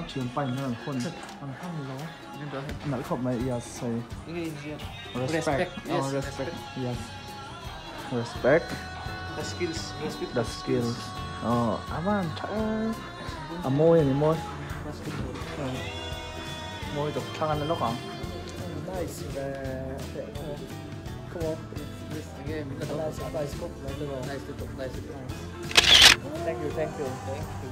Thianpa in an hawn an hawn lo nalh khawp mai yes hei respect oh respect yes respect the skills respect the skills oh a van tha a mawi a ni mawi mawi tawp thlang an la lawk ang nice ve come on nice nice khawp mai nice lutuk nice lutuk thank you thank you thank you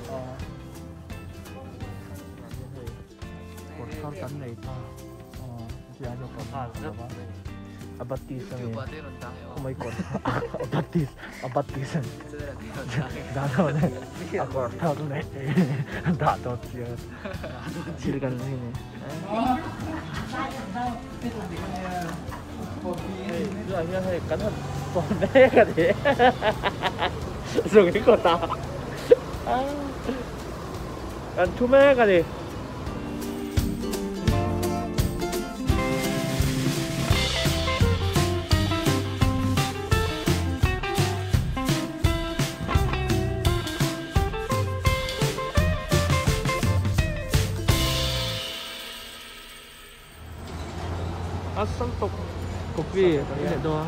Kawr thar kan nei ta hetiang hian kawr thar kan nei a a baptist a ni oh my god a baptist a baptist a ni dah dawn e a kawr thar nei dah dawn chiang thil kan nei ni hei tunah hian hei kan han tawn mek a ni zung kawt ah. Kan thu mek a ni. A sang tawk coffee i leh dawn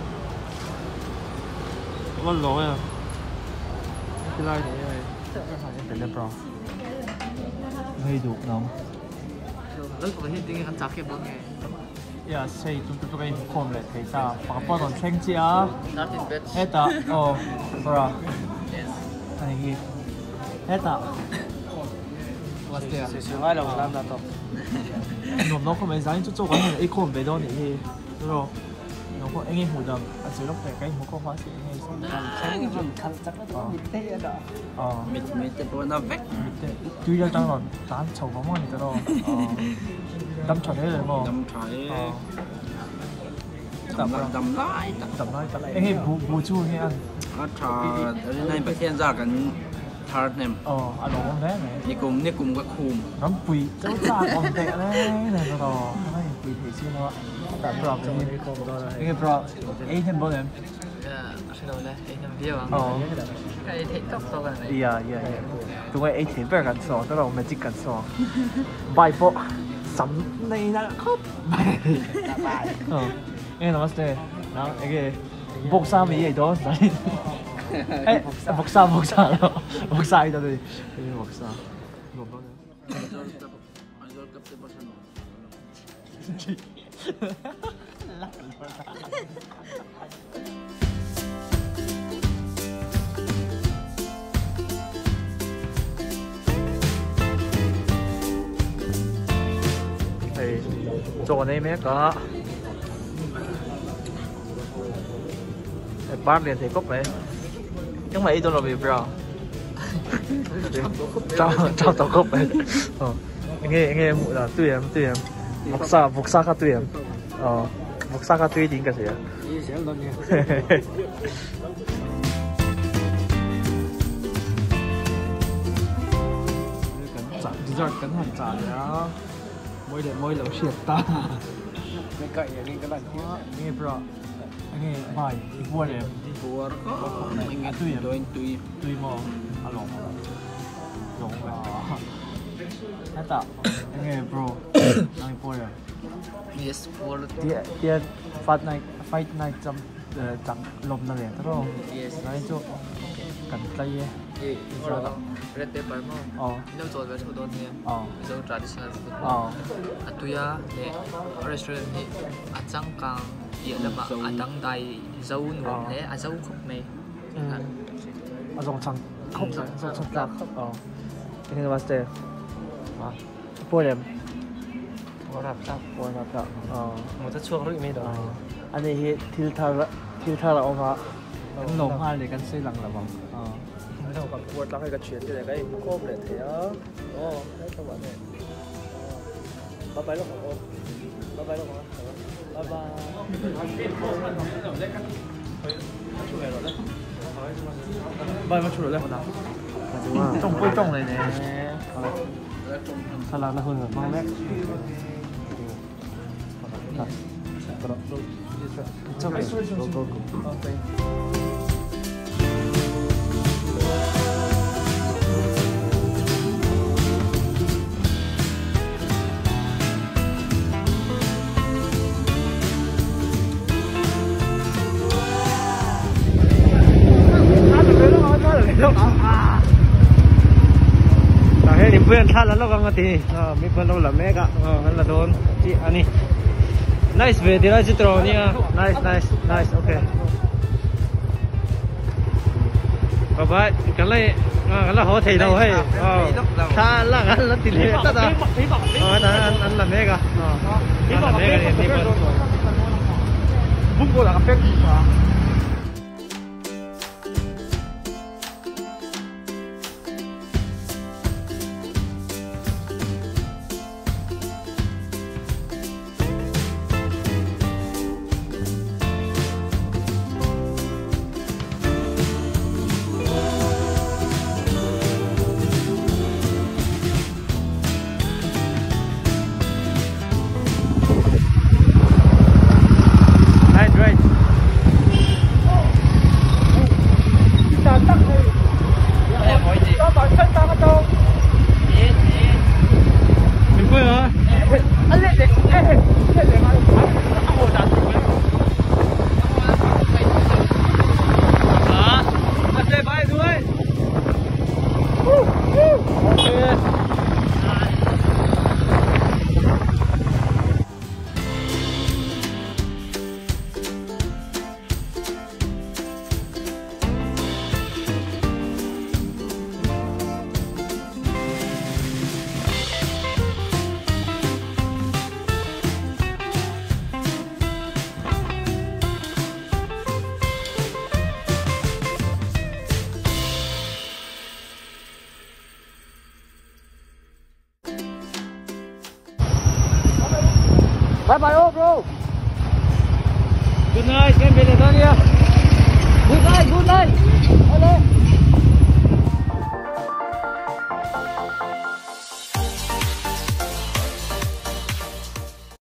a va lawng em helai ni hei hei duh nang yes hei tum chu ka inkhawm leh thei ta pakhat pawh a rawn thleng chiah a hetah aw bra a ni hi hetah. Nuam lo khawp mai zanin chu chaw kan han ei khawm ve dawn nih hi ro no pawh enge hmuh dang a che lawk teh ka inhmu khawp hma si enge mit mit te pawh na vek mit te tui lal tang rawn tlan chho vang vang ni ta ro dam tha hle le maw dam tha e dam lai tak dam lai tak enge bu bu chu enge an a tha rinai Pathian zar kan Thar hnem. Aw, a lo awm hle mai. Nikum, nikum ka khum. Rampui chau chak awm teh reng reng ka aw. Ka la inpui thei si lo a. Tah bra ka hi. Enge bra, ei hnem dawn em? Ka hre lo le, ei hnem viau ang. Aw. Ka ei theih tawk tawk a ni mai. Iya, iya, iya. Tunge ei thei ber kan saw, ta lo magic kan saw. Bai pawh sam nei nalh khawp mai. Aw, enge namaste. Nang enge bawksa mi ei dawn. Eh, vawksa vawksa lo vawksa ei dawn a ni hei vawksa nuam dawn em hei chaw an ei mek a. Bar lian thei khawp mai engmah ei dawn lo mi bra chau tawh khawp mai enge enge hmuh dan tui em tui em vawksa vawksa kha tui em aw vawksa kha tui tiin ka hria dessert kan han chah leh a mawi leh mawi lo hriat ta. Enge bra enge bai i buar em buar a tui em tui tui maw a lawm lawm hetah enge bro nang i buar em yes buar lutuk tia tia fight night fight night cham chak lawm na ve ta ro yes nai chu kan tlai e red pepper maw aw ilo chawl ve theuh dawn nia mizo traditional food a tuia leh restaurant hi a changkang piah lamah a dangdai zo nuam hle a zo khawp mai a zawng chang khawp mai zawng chang tlak khawp aw enge namaste puar em puar ap tlak puar ap tlak aw mut a chhuak ruih mai dawn ani hi thil thar thil thar a awm a kan lawm nghal leh kan sawi lang lo ang kan puar tlak hei ka thian te leh ka inkhawm leh thei a aw helai thlamah nen bye bye lawk ang aw bye bye lawk ang bye bye bye ma thu rawh le tawng pawh i tawng leh nen thlalak na hun kan hmang mek It's okay. Go, go, go. Okay. Mipui an thla la lawk ang a ti mipui an lo la mek a an la dawn tih a ni nice ve ti lai chu tawh nia nice nice nice okay bye bye kan la kan la haw thei lo hei thla lak an la ti leh tlat a an la mek a an la mek a ni Nice right. Bye bye all bro. Good night, Good night, good night. Hello.